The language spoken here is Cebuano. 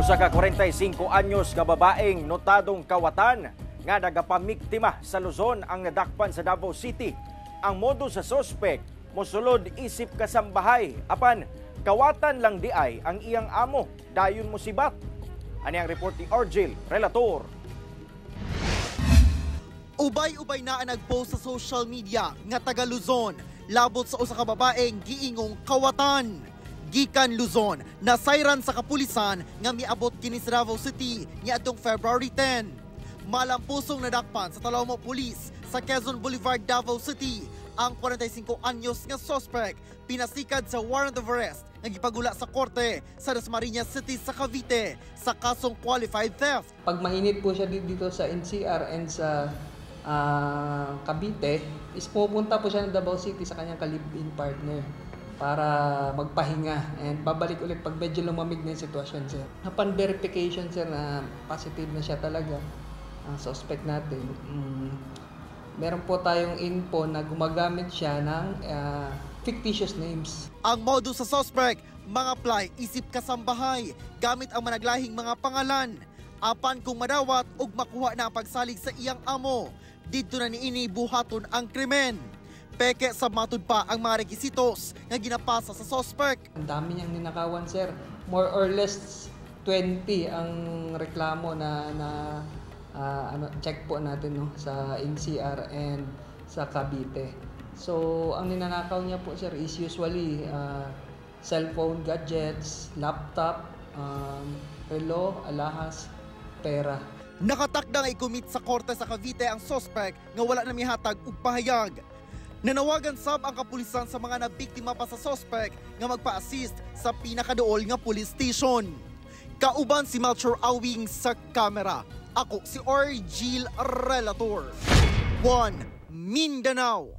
Usa ka 45 anyos nga babaeng notadong kawatan nga nagapamiktima sa Luzon ang nadakpan sa Davao City. Ang modus sa suspect, mosulod isip kasambahay apan kawatan lang diay ang iyang amo, dayon mosibat. Ani ang report ni Argel Relator. Ubay-ubay na ang nag-post sa social media nga taga Luzon labot sa usa ka babaeng giingong kawatan. Gikan Luzon, nasayran sa kapulisan nga miabot kini sa Davao City niadtong February 10. Malampusong nadakpan sa Talomo Police sa Quezon Boulevard, Davao City ang 45 anyos nga suspect, pinasikad sa warrant of arrest nga gipagula sa korte sa Dasmariñas City sa Cavite sa kasong qualified theft. Pag mainit po siya dito sa NCR and sa Cavite, is pupunta po siya ng Davao City sa kanyang ka-live-in partner para magpahinga and babalik ulit pag medyo lumamig na yung sitwasyon, sir. Upon verification, sir, na positive na siya talaga ang suspect natin, meron po tayong info na gumagamit siya ng fictitious names. Ang modus sa suspect, mga-apply isip kasambahay gamit ang managlahing mga pangalan. Apan kung madawat ug makuha na ang pagsalig sa iyang amo, didto na niini buhaton ang krimen. Peke sa matud pa ang mga rekisitos nga ginapasa sa suspect. Ang dami niyang ninakawan, sir. More or less 20 ang reklamo na na ano, check po natin, no, sa NCR and sa Cavite. So, ang ninanakaw niya po, sir, is usually cellphone, gadgets, laptop, relo, alahas, pera. Nakatakdang i-commit sa korte sa Cavite ang suspect nga wala na mihatag og pahayag. Nanawagan sab ang kapulisan sa mga nabiktima pa sa suspect nga magpa-assist sa pinakaduol nga police station. Kauban si Melchor Awing sa kamera. Ako si Argil Relator. 1 Mindanao.